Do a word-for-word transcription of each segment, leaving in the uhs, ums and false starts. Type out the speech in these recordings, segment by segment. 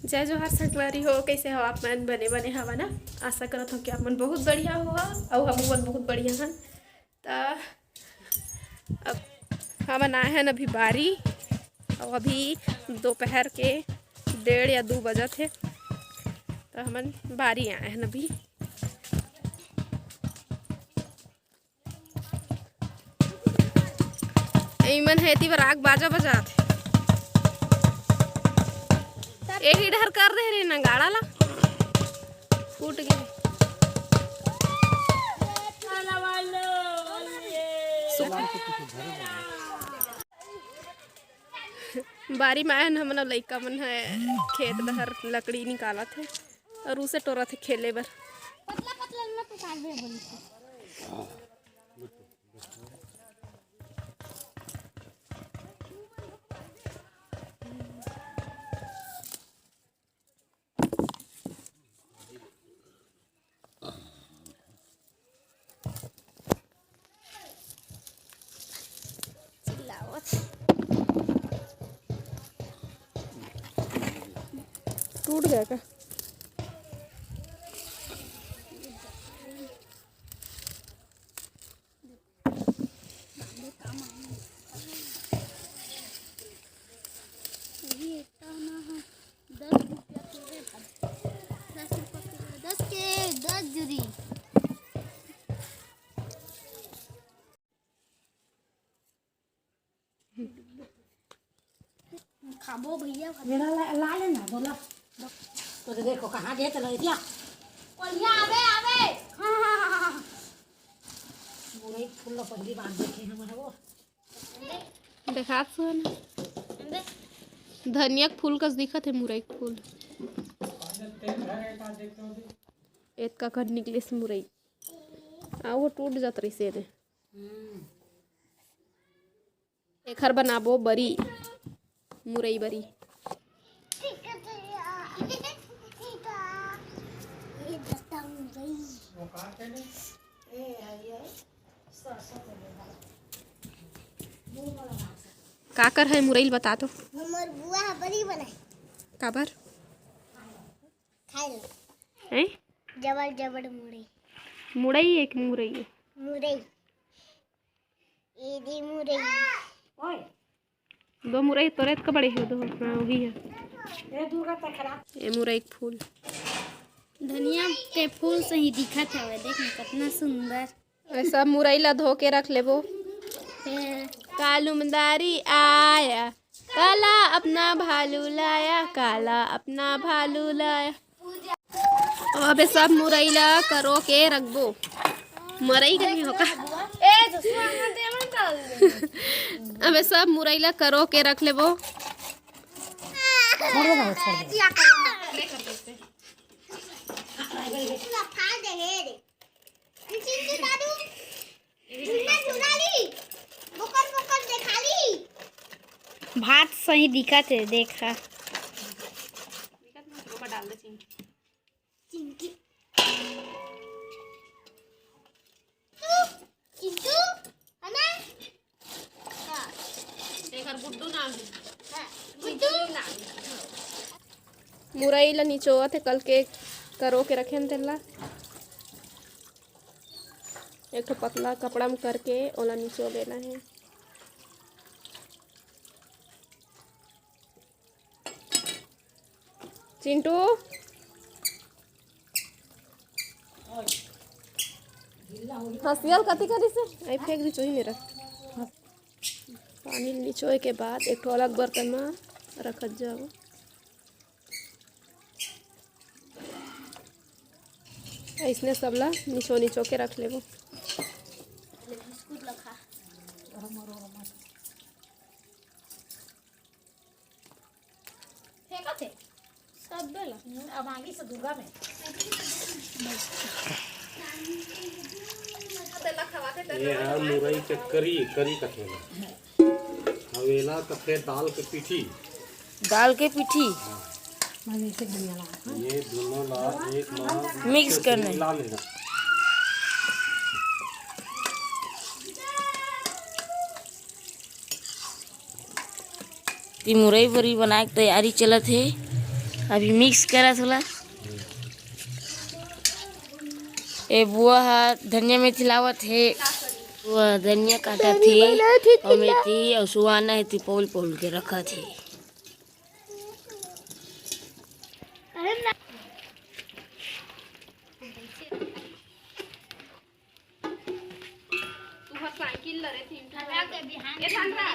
जय जोहार संगवारी हो, कइसे हो आप मन? बने बने हवा ना? आशा करत हो कि आप मन बहुत बढ़िया हो, अउ हम मन बहुत बढ़िया हन। त अब हमन आए हन अभी बारी, अउ अभी दोपहर के डेढ़ या दू बजत हे, त हमन बारी आए हन अभी। इमन हे एती बर आग बाजा बजात हे। एही डहर कर दे रे नगाड़ा ला, फूट गे। बारी में आए हन हमन, लइका मन ह खेत डहर लकड़ी निकालत हे अउ उसे टोरत हे खेले बर। पतला पतला ल मत उतारबे बोली। चिल्लावत। टूट गया का? ये इतना ना है, दस रुपया के रे भाई, दस रुपया के रे, दस के, दस जुरी। खाबो भैया, खाबो। मेरा ला, ला लेना, बोला। तो देखो, कहाँ गए चलो, इतिया। कोलिया आवे, आवे। हाँ, हाँ, हाँ, हाँ। मुरई फूल ला पहली बार देखे हमारे वो। देखात सुन। धनिया के फूल कस दिखत हे मुरई के फूल। एतका कन निकलिस मुरई। आ, वो टूट जात रहिसे दे। एखर बनाबो बरी, मुरई बरी। काकर है मुरई ल बता तो। हमर बुआ ह बरी बनाई। काबर? खाए ला। हैं? जबर जबर मुरई। मुरई एक मुरई है। मुरई। ए दे मुरई। ओए। दो मुरई तोरे त का बड़े हो दो। हाँ, वही है। ए दुर्गा तखरा। ए मुरई के फूल। धनिया के फूल सही दिखत हवे, देख न कितना सुंदर। ए सब मुरई ला धो के रख लेबो। हे। कालुमदारी आया, काला अपना भालू लाया, काला अपना भालू लाया। अब अबे सब मुरई ला करो के रखबो। मरई के नहीं होका। ए, जो सुआ हाथ दे, मन डाल दे। अबे सब मुरई ला करो के रख लेबो। छोड़ दे ना, छोड़ दे। पूरा फाड़ देंगे रे। चिंटू दादू, झुन्ना झुन्ना ली, बोकर बोकर देखा ली। भात सही दिखत हे, देखा। चिंटू, चिंटू, है ना? हाँ। एकर गुड्डू नाम हे। हाँ, गुड्डू। चिंटू नाम हे। मुरई ला निचोवत हे, कल के करो के रखे हन तेला। एक ठो पतला कपड़ा में करके ओला निचो लेना हे। चिंटू, हंसियल कथी करिस हे? आई फेंक दी चोही मेरा। पानी निचोए के बाद एक ठो अलग बर्तन में रखत जाओ। अइसने सब ला निचो निचो के रख लेबो। फेंकत हे। सब बेला। अब आगे से दुर्गा में। ये है मुरई के करी, करी कथे ना। अवेला कथे दाल के पीठी। दाल के पीठी। हाँ। ये दोनों ला एक ला mix करना है। मिला लेना। ती मुरई बरी बनाए के तैयारी चलत हे। अभी मिक्स करत होला। ए बुआ ह धनिया मेथी लावत हे। बुआ धनिया काटत हे अउ मेथी अउ सुहाना हे ती पोल पोल के रखत हे। तुहर साइकिल ल रे, तीन ठो। हटा के बिहान ए, ठान रहा।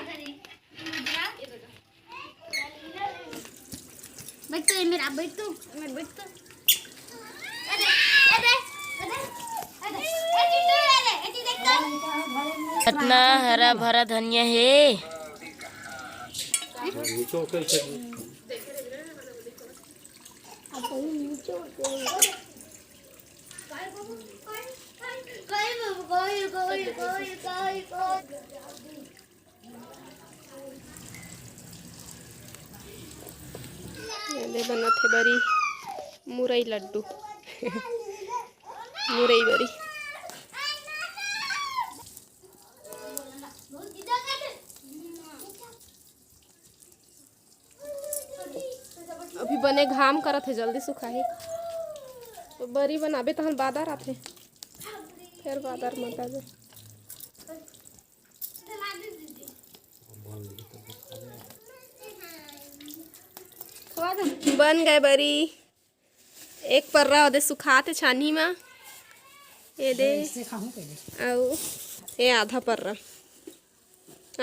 बैठ तो, ए मेरा, बैठ तो, ए मेरा, बैठ तो। ए दे, ए दे, ए दे, ए दे, ए चिट्टू, ए दे, ए चिट्टू, देख तो। कितना हरा भरा धनिया हे। ये दे बनत हे बरी मुरई लड्डू। मुरई बरी। अभी बने घाम करत हे, जल्दी सुखाही। तो बरी बनाबे तहन बादर आथे, फेर बादर मत आबे। बन गए बरी। एक पर्रा ओदे सुखात हे छानी मा। ये दे। इससे खाऊं पहले। अउ ये आधा पर्रा,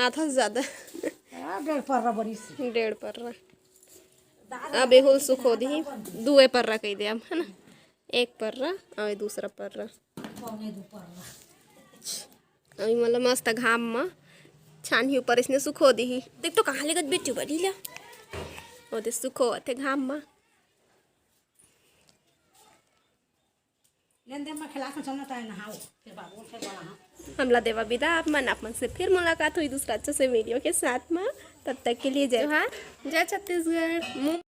आधा से ज्यादा। आ, डेढ़ पर्रा बड़ी सी। डेढ़ पर्रा। अब एहू ल सुखो दिही, दुए पर्रा कही दे अब, है ना? एक पर्रा अउ ये दूसरा पर्रा। पौने दू पर्रा। अउ ये मतलब मस्त घाम मा छानी ऊपर इसने सुखो दिही। देख तो कहाँ लेगत बेटी बड़ी ला, ओदे सुखो आथे घाम मा। लेन देन में खिला के चलना ताय नहाओ, फिर बाबू, फिर बड़ा हाँ। हमला देवा बिदा, आप मन, आप मन से फिर मुलाकात होही दूसरा अच्छा से वीडियो के साथ मा। तब तक के लिए जय जोहार, जय छत्तीसगढ़।